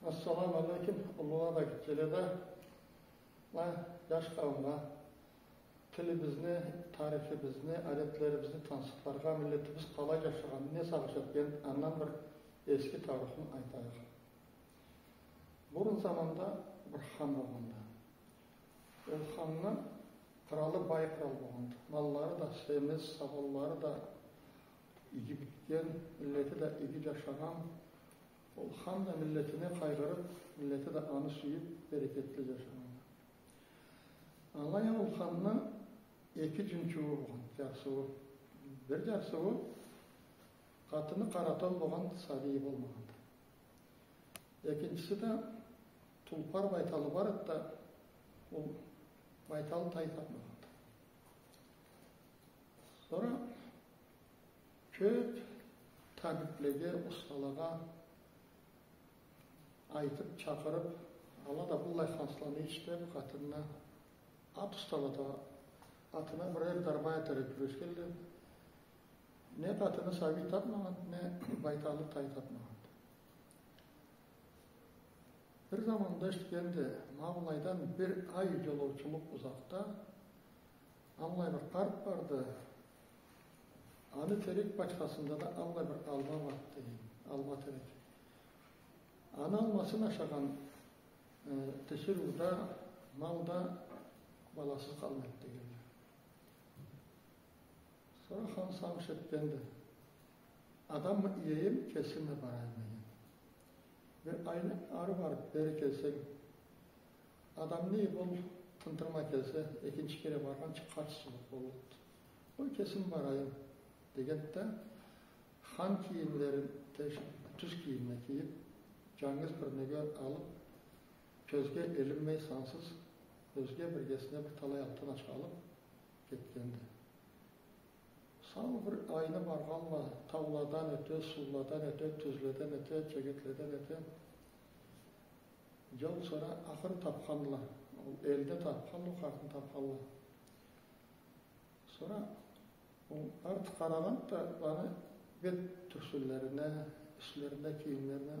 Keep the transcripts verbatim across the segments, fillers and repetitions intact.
Ассаламу алейкум, уллула да, гитчеле да. Ма, джаш къауумгъа, тилибизни, тарихибизни, адетлерибизни тансыкъларгъа, миллетибиз къалай джашагъан, не сагъыш этген, андан бир эски таурухну айтайыкъ. Бурун заманда бир хан болгъанды. Ол ханны къыралы бай къырал болгъанды. Маллары да семиз, сабанлары да иги битген, миллети да иги джашагъан. Ол хан да миллетине къайгъырып, миллети да аны сюйюп, берекетли джашагъанды. Алай а ол ханны эки джунчууу болгъан, джарсыуу. Бир джарсыуу, къатыны къаратау болгъан, сабийи болмагъанды. Экинчиси да тулпар байталы бар эди да, ол байталы тай тапмагъанды. Сора кёп табиблеге, усталагъа айтып, чакъырып, ала да быллай хансыланы ич деп, къатынына ат усталата, атына бирер дарба этерге кюрешгенле. Не къатыны сабий тапмагъан, не байталы тай тапмагъан. Бир заманда эшитгенди, ма былайдан бир ай джолоучулукъ узакъда аллай бир къарт барды. Аны терек бачхасында да аллай бир алма барды, дейди, алма терек. Аны алмасын ашагъан, э, тиширыу да, мал да баласыз къалмайды, дегенди. Сора хан сагъыш этгенди. Адаммы иейим, кесимми барайым, деген. Бир айны ары барып, бери келсенг, адамны ийип ол тынтырмай келсе, экинчи кере баргъынчы къарт сууукъ боллукъду. Къой, кесим барайым, дегенди да, хан кийимлерин теш-, тюз кийимине кийип, джангыз бир нёгер алып, кёзге илинмей сансыз, кёзге биргесине бир талай алтын ачха алып кетгенди. Сау бир айны баргъанла, тауладан ёте, сууладан ёте, тюзледен ёте, чегетледен ёте. Джол сора ахыр тапханла, ол элде тапханла, ол къартны тапханла. Сора ол къарт къарагъанды да, аны бет тюрсюнлерине, юслерине, кийимлерине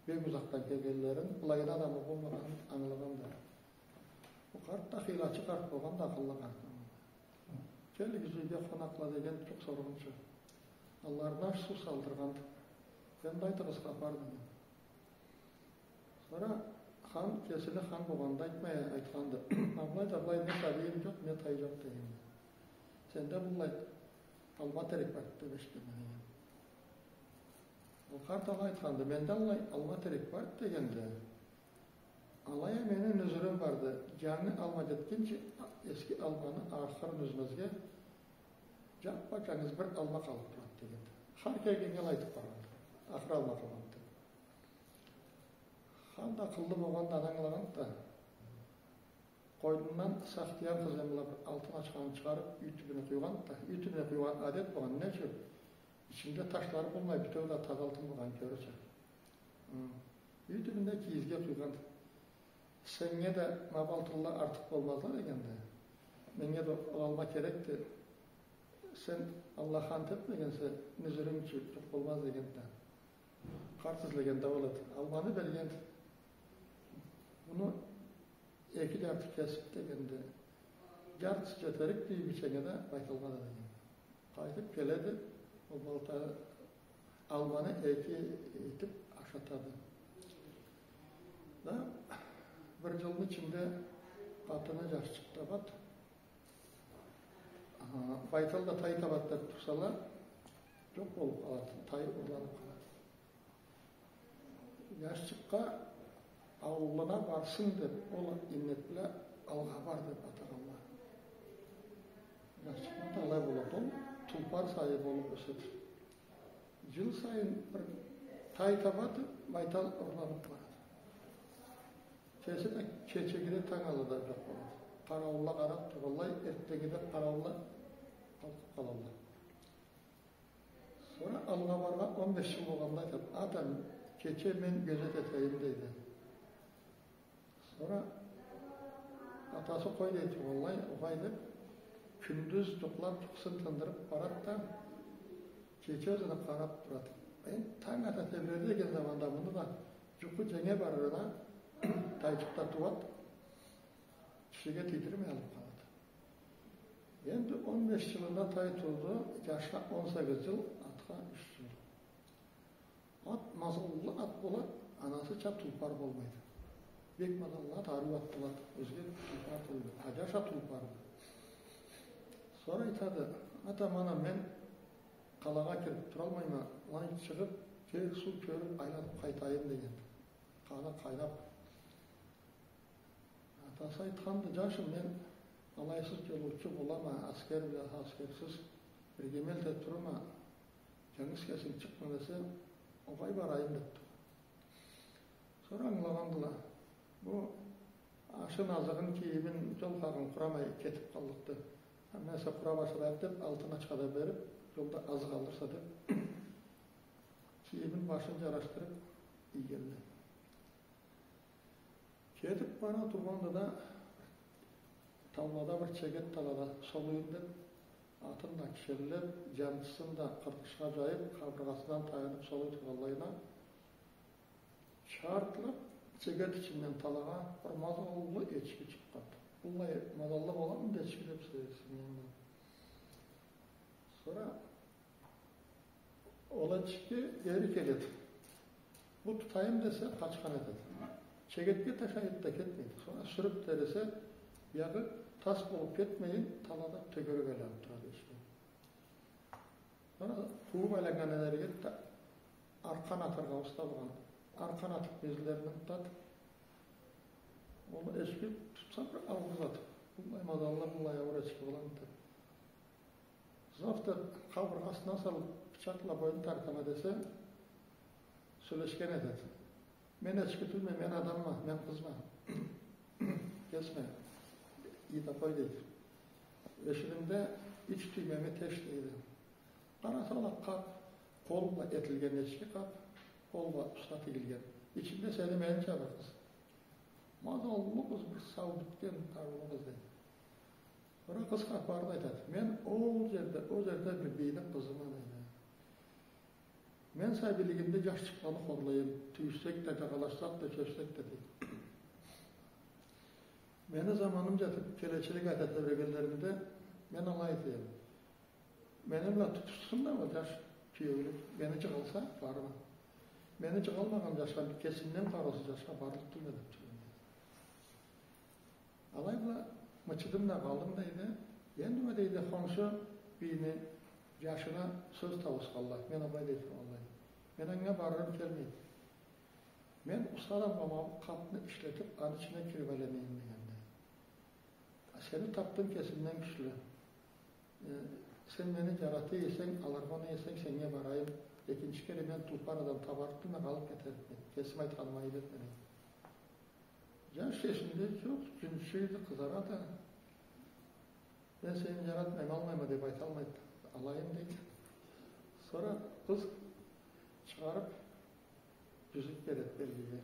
бек узакъдан келгенлерин, былайына да болмагъанын ангылагъанды. Бу къарт да хыйлачы къарт болгъанды, акъыллы къарт. Келигиз, юйге къонакъла, деген, джукъ соргъунчу. Алларына аш-суу салдыргъанды. Энди айтыгъыз хапар, деген. Сора хан кесини хан болгъанын да айтмай, айтханды. Ма былай да былай, не сабийим джокъ, не тай джокъ, дегенди. Сенде быллай алма терек барды деп эшитгенме, деген. Ол къарт алай айтханды, менде аллай алма терек барды, дегенди. Алай а мени нюзюрюм барды. Джангы алма джетгинчи, эски алманы ахырын юзмезге, джаппа-джангыз бир алма къалып турады, дегенди. Хар келгеннге алай айтып баргъанды. Ахыр алма къалгъанды. Хан да акъыллы болгъанды, аны ангылагъанды да, къойнундан сахтияр хыземла бир алтын ачханы чыгъарып, юй тюбюне къуйгъанды да, юй тюбюне къуйгъан адет болгъан, не ючюн? Ичинде ташлары болмай, битеу да таза алтын болгъанын кёрюрча. Хы. Юй тюбюнде кийизге къуйгъанды. Сеннге да ма бу алтынла артыкъ болмазла, дегенди. Меннге да ол алма керекди. Сен Аллах ант этмегенсе, нюзюрюнг ючюн джукъ болмаз, дегенди да. Къарт излеген да ол эди. Алманы берген. Муну эки джарты кесип, дегенди, джартысы джетерик бийбийченге да, байталгъа да, деген. Къайтып келеди, ол балта алманы эки этип ашатады. Да бир джылны ичинде къатыны джашчыкъ табады. Аха, байтал да тай табады деп турсала, джокъ болуп къалады, тай урланып къалады. Джашчыкъгъа, аулуна барсын деп, ол иннет бла алгъа бар деп атагъанла. Джашчыкъны да алай болады, ол тулпар саиби болуп ёседи. Джыл сайын бир тай табады, байтал урланып барады. Кеси да кечегиде, танг аллы да джокъ болады. Къарауулла къарап тургъанлай, эртденнгиде къарауулла къалкъып къалалла. Сора алгъа баргъа он беш джыл болгъанда айтады: «Атам, кече мен гёзет этейим», — дейди. Сора атасы: «Къой», — дейди, — «угъай, угъай», — деп, кюндюз джукълап, джукъусун тындырып барады да, кече юзюне къарап турады. Энди танг ата тебрерди деген заманда муну да джукъу джен-, Не барына, тайчыкъда тууад, кишиге тийдирмей алып къалад. Энди он беш джылына тай тууду, джашха он сегиз джыл, атха юч джыл. Ат мазаллы ат болад, анасыча тулпар болмайды. Бек мазаллы ат, ариу ат болад, ёзге тулпар болмайды. А джаш ат тулпарды. Сора айтады: «Атам, анам, мен къалагъа кирип туралмайма, былай чыгъып, кёк-суу кёрюп, айланып къайтайым», — дегенди. Къаны къайнап. Атасы айтханды: «Джашым, мен алайсыз джолоучу болама, аскер бла аскерсиз биргемел да турама, джангыз кесим чыкъма», — десе, «Огъай, барайым», — депди. Сора ангылагъандыла. Бу ашын, азыгъын, кийимин, джол хакъын къурамай кетип къаллыкъды. Амма эсе къурап ашарайыкъ деп, алтын ачха да берип, джолда азыкъ алырса деп, кийимин, башын джарашдырып ийгенле. Кетип бара тургъанда да, таулада бир чегет талада солуйум деп, атын да кишеллеп, джанчысын да къыркъышха джайып, къабыргъасындан таянып солуй тургъанлайына, чартлап чегет ичинден талагъа бир мазаллы эчки чыкъгъанды. Быллай мазаллы боламыды эчки деп соргъанды. Сора ол эчки бери келеди. Бу тутайым десе, къачхан этеди. Чегетге ташайды да кетмейди. Сора сюрюп тебресе, биягъы тас болуп кетмейин, талада тёгерек айланып турады эчки. Сора къууп айланнган эди да, аркъан атыргъа уста болгъан. Аркъан атып, мезгиллеринден тутады. Ол эчки тутса, бир ауруз ат. Быллай мазаллы, быллай ауур эчки боламыды деп. Зоф деп, къабыргъасына салып, бычакъ бла боюн тартама десе, сёлешген этеди. «Мен эчки тюлме, мен адамма, мен къызма. Кесме, ийип къой», — дейди. «Эшигимде юч тюймеми теш», — дейди. Къараса, ол къап, къол бла этилген эчки къап, къол бла уста тигилген. Ичинде сени менича бир къыз. Мазаллы къыз, бир сау битген, таулу къыз, дейди. Сора къыз хапарын айтады. «Мен ол джерде, ол джерде бир бийни къызыма», — дейди. «Мен сабийлигимде джашчыкъланы хорлайым, тюйюшсек да, джагъалашсакъ да, кёчсек да», — дейди. «Мени заманым джетип, келечилик айта тебрегенлеринде, мен алай этеме. Мени бла тутушсун да ол джаш киеулюк, мени джыгъалса, барырма. Мени джыгъалмагъан джашха, кесимден къарыусуз джашха барлыкъ тюлме», — деп тургъан. Алай бла мычыдым да къалдым, дейди. Энди, дейди, хоншу бийни джашына сёз тауусханла. Мен алай, дейди, алай. Мен анга барырым келмейди. Мен уста адамгъа ма бу къапны ишлетип, аны ичине кирип айланайым, дегенди. А сени тапдым кесимден кючлю. Э, сен мени джарата эсенг, алыргъа уна эсенг, сеннге барайым. Экинчи кере мен тулпар адам табарыкъ тюлме, къалып кетерикме. Кесим айтханыма айып этме, дейди. Джаш кесинде джокъ, джюнчюйдю, къызарады. «Мен сени джаратмайма, алмайма», — деп айталмайды. «Алайым», — дейди. Сора къыз чыгъарып, джюзюк береди бергеге.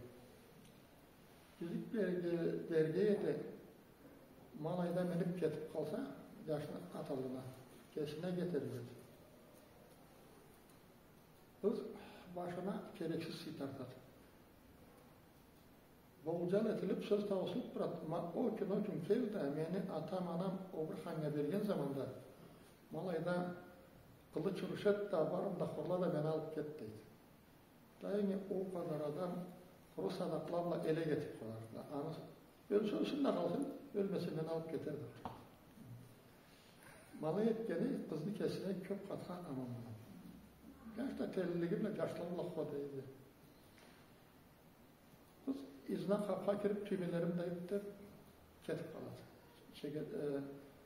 Джюзюк берге, берге эди. Ма алайда минип кетип къалса, джашны ат аллына, кесине кетерик эди. Къыз башына керексиз сый тартады. Болджал этилип, сёз тауусулуп турады. «Ма ол кюн, ол кюн кел да, мени атам, анам ол бир ханнга берген заманда, ма алайда къылыч уруш эт да, барын да хорла да, мени алып кет», — дейди. Да энди ол къадар адам къуру садакъла бла элек этип къоярла. Аны ёлсе, ёлсюн да къалсын, ёлмесе, мени алып кетер, деп. Ма алай этгени къызны кесине кёп къатха аман болгъан. Джаш да телилиги бла джашла бла хо дейди. Къыз изине къапха кирип, тюймелерим да юйюп деп кетип къалады. Чегет, э,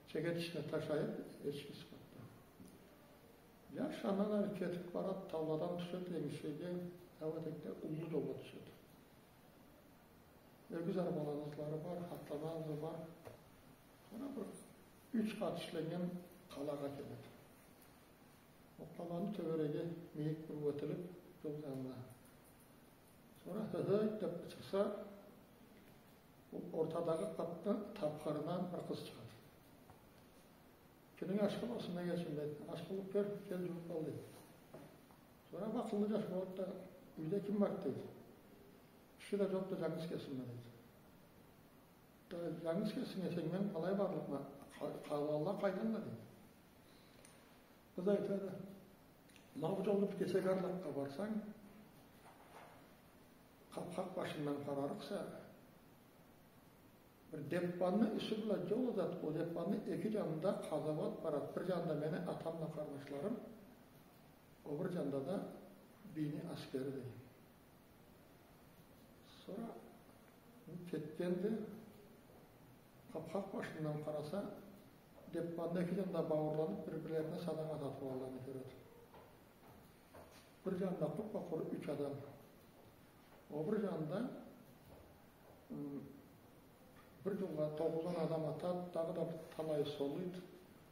чегет ичине ташайып, эчки сыпатда. Джаш андан ары кетип барады, тауладан тюшеди, энгишеге, тау этекде уллу джолгъа тюшеди. Ёгюз арбаланы ызлары бар, атланы ызы бар. Сора бир юч къат ишленнген къалагъа келеди. Ол къаланы тёгереги мийик бир ётюлюп, джол джанына. Сора «хы-хы» деп къычырса, ол ортадагъы къатны тапхырындан бир къыз чыгъады. «Кюнюнг ашхы болсун, эгечим», — дейди. «Ашхы болуп кёр, кел, джууукъ бол», — дейди. Сора бу акъыллы джаш болуп да: «Юйде ким бар?» — дейди. «Киши Киши да джокъду, джангыз кесиме, дейди. Да джангыз кесинг эсенг, мен къалай барлыкъма, къа-, къалгъанла къайдалла, дейди. Къыз айтады: ма бу джолда бир кесек арлакъгъа барсанг, Къапхакъ башындан къарарыкъса, бир деппанны юсю бла джол узат, ол деппанны эки джанында къазауат барад. Бир джанында мени атам бла къарнашларым, ол бир джанында да бийни аскери, дейди. Сора кетгенди, Къапхакъ башындан къараса, деппанны эки джанында бауурланыб, бир-бирлерине садагъа сатыб алгъанны кёреди. Бир джанында къуп-къуру юч адам. Ол бир джанында, м, бир джолгъа тогъуз-он адам атады, дагъыда талайы солуйду.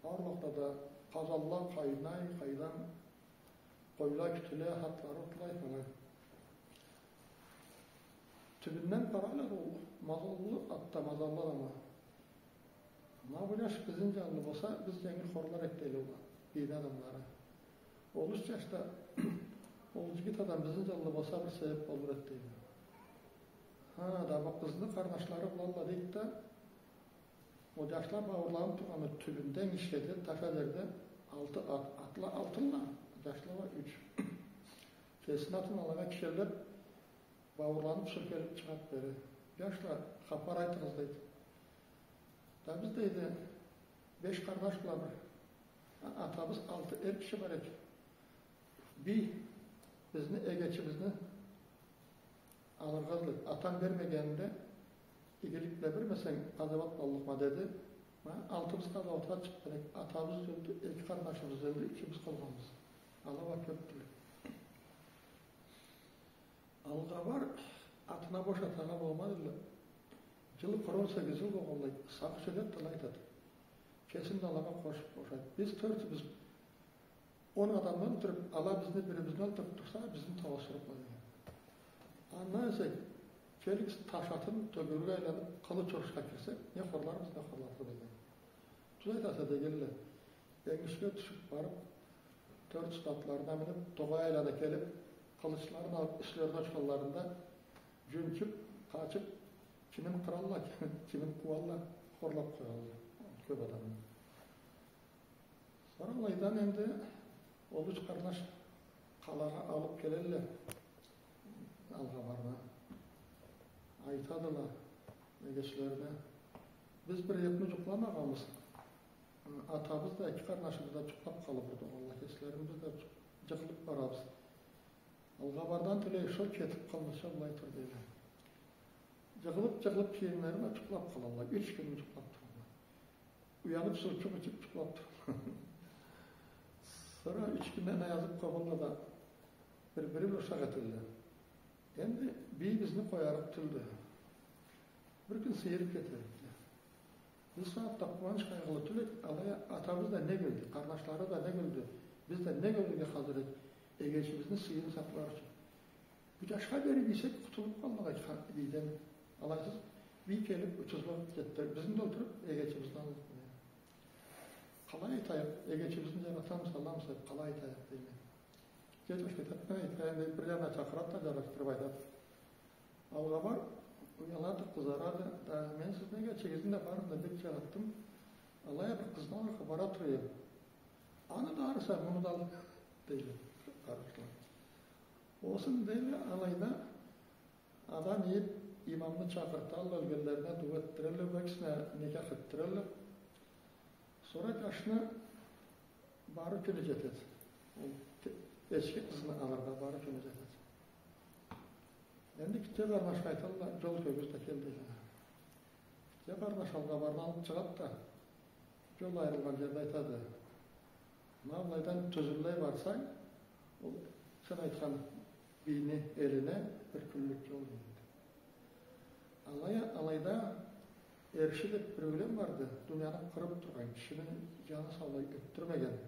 Барлыкъда да къазанла къайнай, къайдан къойла кютюле, атлары отлай, фалай. Тюбюнден къарайла, ол мазаллы ат да, мазаллы адам а. Ма бу джаш бизни джанлы болса, биз дженгил хорлар эдик, дейле ол бийни адамлары. Ол юч джаш да, ол джигит адам бизни джанлы болса, бир себеб болур эди, дейле. Ха, да бу къызны къарнашлары былалла, дейди да, ол джашла бауурланыб тургъанны тюбюнден, ишеди, таша джерде алты ат, атла алтынла, джашла уа юч. Кесини атын алагъа кишеллеб, бауурланыб, сюркелиб чыгъады бери. Джашла, хапар айтыгъыз, дейди. Да биз, дейди, беш къарнаш бла бир а-, атабыз алты эр киши бар эдик. Бий бизни, эгечибизни алыргъа изледи. Атам бермегенинде, игилик бла бермесенг, къазауат боллукъма, деди. Ма алтыбыз къазауатха чыкъгъан эдик. Атабыз ёлдю, эки къарнашыбыз ёлдю, ючюбюз къалгъанбыз. Ала уа кёбдюле. Алгъабар атына бош атагъа болмадыла. Джылы къыркъ сегиз джыл болгъанлай, сагъыш этеди да алай айтады. Кесин да алагъа къошуб бошайды. Биз тёртюбюз он адамны ёлтюрюб, ала бизни бирибизни ёлтюрюб турса, бизни тауусурукъла, деген. Андан эсе, келигиз, таш атын тёгерге айланыб, къылыч урушха кирсек, не хорларбыз, не хорларбыз, деген. Тюз айтаса, дегенле. Энгишге тюшюб барыб, тёрт атларына миниб, тогъай айлана келиб, къылычларын алыб, юслерине учханларында, джунчуб, къачыб, кимин къыралла, кимин къууалла, хорлаб къоялла кёб адамны. Сора алайдан энди ол юч къарнаш къалагъа алыб келелле Алгъабарны. Айтадыла эгечлерине: «Биз бир этни джукъламагъанбыз. Атабыз да, эки къарнашыбыз да джукълаб къалыб турдула, кеслерибиз да джыкъ-, джыкълыб барабыз. Алгъабардан тилей, шо кетиб къалмаса, былай тур», — дейле. Джыгъылыб, джыгъылыб, кийимлерин да джукълаб къалалла. Юч кюн джукълаб туралла. Уяныб, суу ичиб, джукълаб туралла. Сора юч кюнден аязыб къалалла да, бир-бири бла ушакъ этелле. Энди бийибизни къоярыкъ тюлдю. Бир кюн сыйырыб кетерикди. Биз сагъатда къууанч-къайгъылы тюл эдик, алай а атабыз да нек ёлдю, къарнашлары да нек ёлдю, биз да нек ёлюрге хазыр эдик, эгечибизни сыйын сакълар ючюн. Бу джашха бериб ийсек, къутулуб къаллыкъ эдик бийден. Алайсыз, бий келиб, учузлукъ этди. Бизни да ёлтюрюб, эгечибизни аллыкъ. Къалай айтайыкъ, эгечибизни джаратамыса, аламыса, къалай айтайыкъ, дейме. Джетмиш кетеди, мен айтайым, деб, бир джанына чакъырады да, джарашдырыб айтады. Алгъабар уялады, къызарады. Да, мен сизни эгечигизни да, барын да бек джаратдым. Алай а бир къызны алыргъа бара тура эдим. Аны да алырса, муну да ал, дейле къарнашла. Болсун, дейле, алайда адам ийиб, имамны чакъырталла, ёлгенлерине дуа этдирелле, бу экисине никях этдирелле. Сора джашны барыр кюню джетеди. Ол те-, эчки къызны алыргъа барыр кюню джетеди. Энди гитче къарнашха айталла, джол кёргюз да кел, дейле. Гитче къарнаш Алгъабарны алыб чыгъады да, джол айырылгъан джерде айтады: «Ма былайдан тюзюнлей барсанг, ол сен айтхан бийни элине бир кюнлюк джол», — дейди. Алай а, алайда Эрши деб бир ёлген барды, дунияны къырыб тургъан, кишини джаны саулай ёлтюрмеген.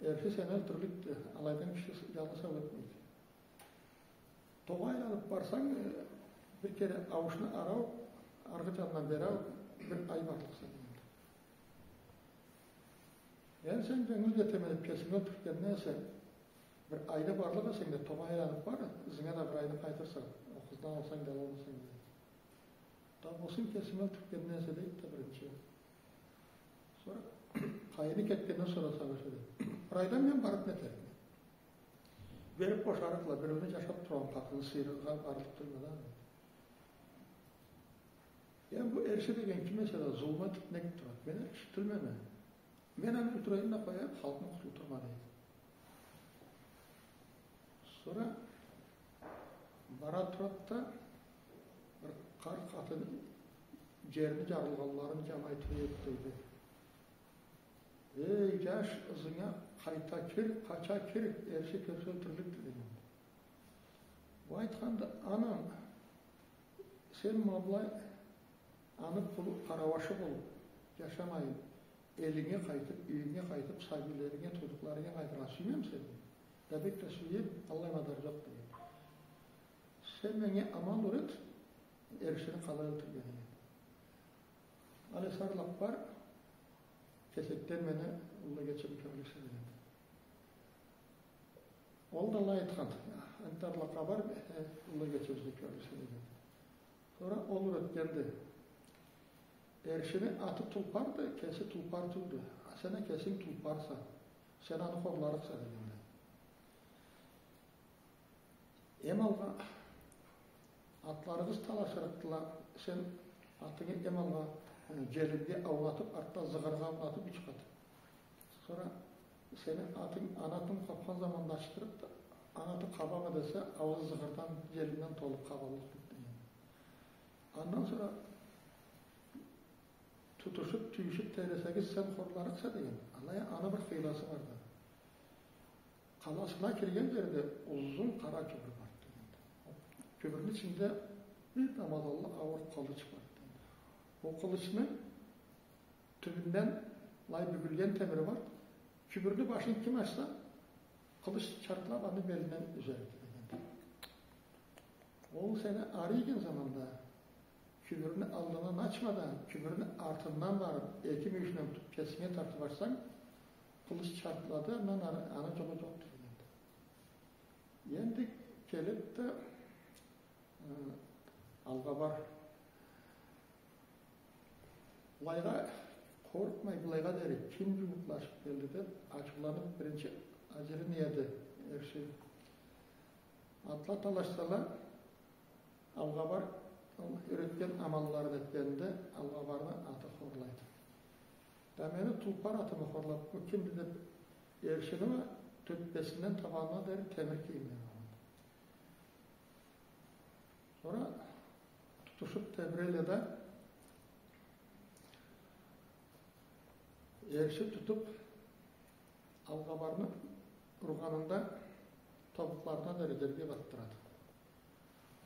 Эрши сени ёлтюрлюкдю, алайдан киши с-, джаны сау ётмейди. Тогъа айланыб барсанг, э, бир кере ауушну ары ауур, аргъы джанындан бери ауур, бир ай барлыкъса, дейди. Энди сен дженгил джетеме деб кесинги ёлтюртгенден эсе, бир айны барлыкъ эсенг да, тогъа айланыб бар, ызынга да бир айны къайтырса, окъу. Алсанг да, алмасанг да. Да болсун, кесими ёлтюргеним эсе, дейди да, биринчи. Сора къайыны кетгенден сора сагъыш эди. Бир айдан мен барып нетерикме? Берип бошарыкъла, бирини джашап тургъан къатыны сыйыргъа барылып турма да. Я бу эрши деген ким эсе да, зулму этип, неге турады? Мен эрши тюлме. Мен аны ёлтюрейим да къояйым, халкъны къутултурма, дейди. Сора бара турады да, бир къарт къатын джерни джарылгъанларын джамай тура эди, дейди. Эй, джаш, ызынга къайта кир, къача кир, эрши кёрсе ёлтюрлюкдю, деген. Бу айтханды: анам, сен ма былай аны къулу, къарауашы болуп джашамайын, элинге къайтып, юйюнге къайтып, сабийлеринге, туудукъларынга къайтыргъа сюймеймисе? Да бек да сюеме, аллай мадар джокъ, деген. Сен меннге амал юрет, эршини къалай ёлтюргенинги. Алай сарылып бар, кесекден мени уллу эгечими кёрлюсе, деген. Ол да алай айтхан: энтда арлакъгъа бар, э, уллу эгечибизни кёрлюсе, деген. Сора ол юретгенди. Эршини аты Тулпарды, кеси тулпар тюлдю. А сен а кесинг тулпарса, сен аны хорларыкъса, дегенди. Эм алгъа атларыгъыз талашырыкъдыла, сен атынгы эм алгъа, э, джелимге аунатып, артда зыгъыргъа аунатып, юч къат. Сора сени атынг, аны атын къабхан заманда ачдырып да, аны аты къабама десе, аузу зыгъырдан, джелимден толуп къабаллыкъ, деген. Андан сора тутушуп, тюйюшюп тебресегиз, сен хорларыкъса, деген. Алай а аны бир хыйласы барды. Къаласына кирген джерде узун къара кюбюр барды, дегенди. Кюбюрню ичинде бир да мазаллы ауур къылыч барды, дегенди. Ол къылычны тюбюнден былай бюгюлген темири барды. Кюбюрню башын ким ачса, къылыч чартлап аны белинден юзерикди, дегенди. Ол сени ары ийген заманда, кюбюрню аллындан ачма да, кюбюрню артындан барып, эки мюйюшюнден тутуп, кесинге тартып ачсанг, къылыч чартлады, андан ары аны джолу джокъду, дегенди. Энди келип да, э, алгъа бар. Былайгъа къоркъмай, былайгъа дери ким джууукълашып келди деп, ачыуланып, биринчи аджирин иеди эрши. Атла талашсала, алгъа бар, ол юретген амалларын этгенинде, алгъа барны аты хорлайды. Да мени тулпар атымы хорлап, бу кимди деп, эршини уа тёппесинден табанына дери темир кийимлери бар. Сора тутушуп тебреле да, эрши тутуп, алгъа барны ургъанында тобукъларына дери джерге батдырады.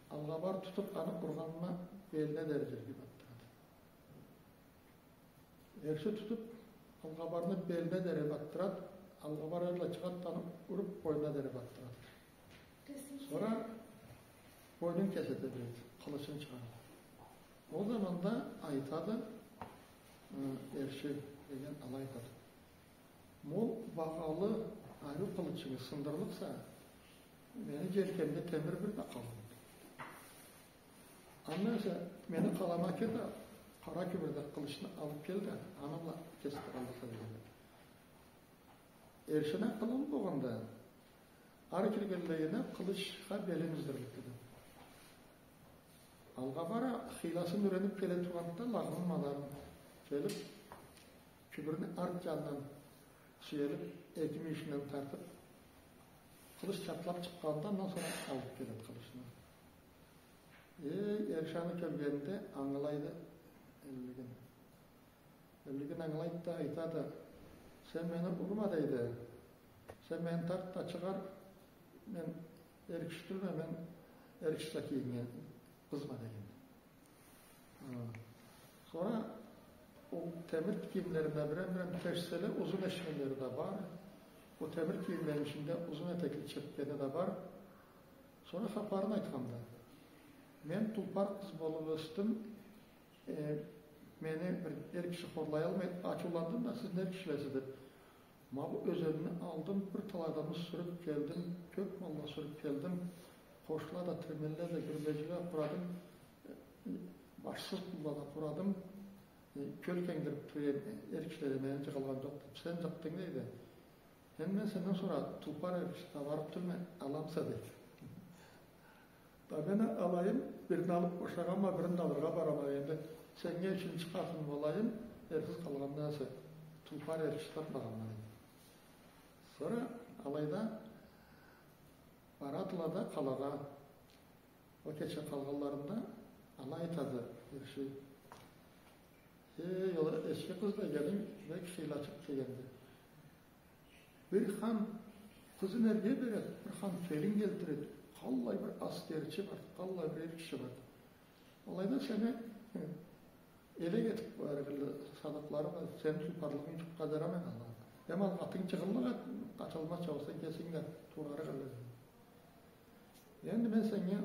Алгъа бар тутуп, аны ургъанында белине дери джерге батдырады. Эрши тутуп, алгъа барны белине дери батдырады, алгъа бар ары чыгъады да, аны уруп, бойнуна дери батдырады. Сора бойнун кеседи, биледи, къылычын чыгъарады. Ол заманда айтады, э, эрши деген алай айтады: ма ол багъалы ариу къылычынгы сындырлыкъса, мени джелкемде темир бир да къалгъанды. Андан эсе мени къалама кир да, къара кюбюрде къылычны алып кел да, аны бла кесип къалдырса, дегенди. Эршини къылыгъы болгъанда, ары киргенлейине къылычха белин юздюрлюкдю. Алгъа бар а хыйласын юренип келе тургъанында, лагъымы мадарын келип, кюбюрню арт джанындан сюелип, эки мюйюшюнден тартып, къылыч чартлап чыкъгъанында, андан сора алып келеди къылычны. Эй, эрши аны кёргенинде ангылайды эллигин. Эллигин ангылайды да, айтады: сен мени урма, дейди. Сен мени тарт да чыгъар, мен эр киши тюлме, мен эр кишича кийинген къызма, деген. Хы. Сора ол темир кийимлерин да бирем-бирем тешселе, узун эшмелери да бар. Ол темир кийимлерини ичинде узун этекли чепкени да бар. Сора хапарын айтханды: мен тулпар къыз болуп ёсдюм, э, мени бир эр киши хорлаялмай, ачыуландым да, сизни эр кишилесиз деп, ма бу ёзенни алдым, бир талай адамны сюрюп келдим, кёп малла сюрюп келдим. Хошла да, тирменле да, гюрбежиле да къурадым, э, башсыз къулла да къурадым. Э, кёл кенгдирип тура эдим, э, эр кишиле да мени джыгъылгъан джокъду деб. Сен джыкъдынг, дейди. Энди мен сенден сора тулпар эр киши табарыкъ тюлме, аламыса, дейди. Да мен алайым, бирин алыб бошагъанма, бирин да алыргъа барама энди. Сеннге ючюнчю къатын болайым, эрсиз къалгъандан эсе, тулпар эр киши табмагъанма, дейди. Сора алайда барадыла да къалагъа. Ол кече къалгъанларында алай айтады эр киши: «Эй, ол эчки къыз дегенинг бек хыйлачыкъ дегенди. Бир хан къызын эрге береди, бир хан келин келтиреди. Къаллай бир аскерчи барды, къаллай бир эр киши барды. Алайда сени, хы, элек этиб къоярыкъ эдиле садыкълары бла, сени тулпарлыгъынгы джукъ къадырмай алай. Эм алгъатынг джыгъыллыкъ эди, къачалмазча болсанг, кесинг да турарыкъ эдинг. Энди мен сеннге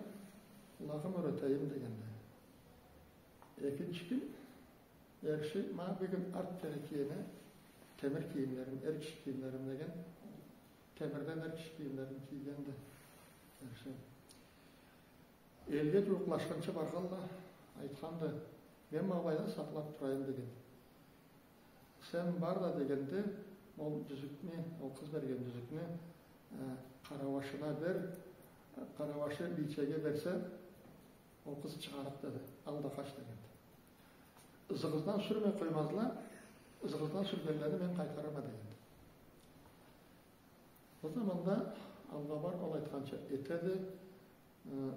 лагъым юретейим», — дегенди. Экинчи кюн эр киши, ма бюгюн арт кере киеме темир кийимлерим, эр киши кийимлерим деген, темирден эр киши кийимлерин кийгенди эр киши. Элге джууукълашхынчы баргъанла, айтханды: «Мен ма былайда сакълаб турайым», — деген. «Сен бар да, — дегенди, — ол джюзюкню, ол къыз берген джюзюкню, э, къарауашына бер, къарауашы бийчеге берсе, ол къыз чыгъарыкъ, — деди. — Ал да къач», — дегенди. «Ызыгъыздан сюрмей къоймазла, ызыгъыздан сюргенлени мен къайтарырма», — дегенди. Ол заманда Алгъабар ол айтханча этеди. Э,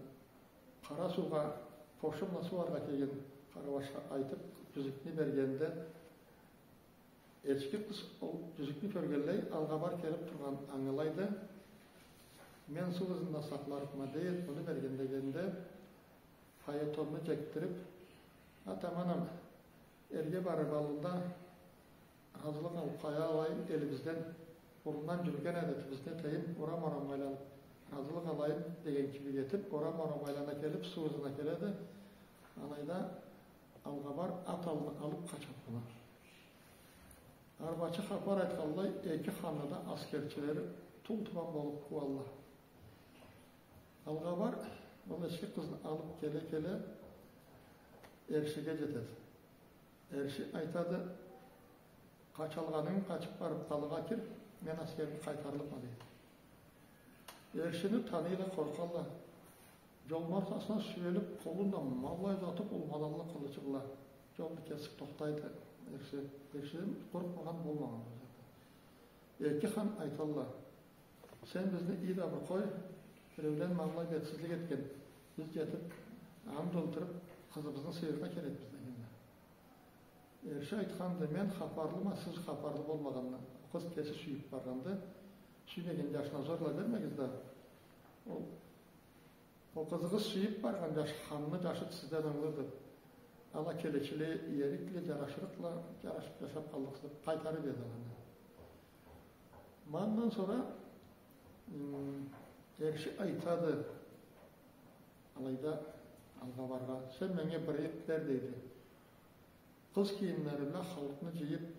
Къара суугъа къошунла сууаргъа келген къарауашха айтыб, джюзюкню бергенде, эчки къыз ол джюзюкню кёргенлей, Алгъабар келиб тургъанын ангылайды. «Мен суу ызында сакъларыкъма», — дейди, муну берген дегенде, фаэтонну джекдириб, «Атам, анам, эрге барыб аллында разылыкъ алыб къоялайым, элибизден, бурундан джюрюген адетибизни этейим, орам-орамгъа айланыб, разылыкъ алайым», — деген кибик этиб, орам-орамгъа айлана келиб, суу ызына келеди. Алайда Алгъабар ат аллына алыб къачады. Арбачы хапар айтханлай, эки ханны да аскерчилери тул-туман болуб къууалла. Алгъабар ол эчки къызны алыб келе-келе, эр кишиге джетеди. Эр киши айтады: «Къачалгъанынгы къачыб барыб, къалагъа кир, мен аскеринги къайтарырма», — дейди. Эр кишини таныйла, къоркъалла. Джолну ортасына сюелиб, къолун да ма алай узатыб, улмадалла къылычы бла. Джолну кесиб тохтайды эр киши. Эр кишиден къоркъмагъан болмагъан. Эки хан айталла: «Сен бизни ий да бир къой, биреулен ма алай бетсизлик этген, биз джетиб, аны да ёлтюрюб, къызыбызны сыйырына келебиз», — дегенле. Эр киши айтханды: «Мен хапарлыма, сиз хапарлы болмагъандан, ол къыз кеси сюйюб баргъанды. Сюймеген джашына зорла бермегиз да, ол, ол къызыгъыз сюйюб баргъан джаш, ханны джашыды, сизден онглуду. Ала келечиле, иерикдиле, джарашырыкъла, джарашыб джашаб къаллыкъсыз», — деб къайтарыб эди аланы. Ма андан сора, м, эр киши айтады алайда Алгъабаргъа: «Сен меннге бир ыйыкъ бер, — дейди. — Къыз кийимлери бла халкъны джыйыб,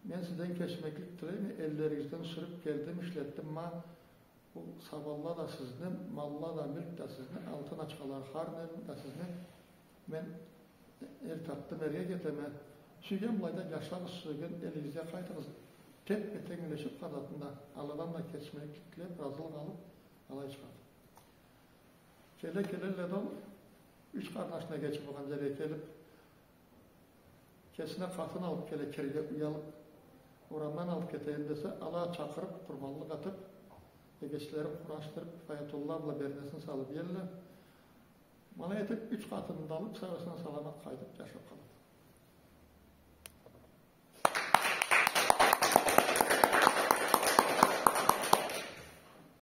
мен сизден кечмеклик тилейме, эллеригизден сюрюб келдим, ишлетдим, ма бу сабанла да сизни, малла да, мюлк да сизни, алтын ачхалары, хар неме да сизни. Мен эр тапдым, эрге кетеме. Сюйген былайда джашагъыз, сюйген элигизге къайтыгъыз», — деб, бетине тенглешиб, къанатында аладан да кечмеклик тилеб, разылыкъ алыб, алай чыгъады. Келе-келелле да ол юч къарнашына кечиб, болгъан джерге келиб, кесине къатын алыб келе, кирирге уялыб, орамдан алыб кетейим десе, ала чакъырыб, къурманлыкъ атыб, эгечлерин къурашдырыб, фаэтонла бла бернесин салыб иелле. Ма алай этиб, юч къатынын да алыб, сау-эсен-саламат къайтыб, джашаб къалады.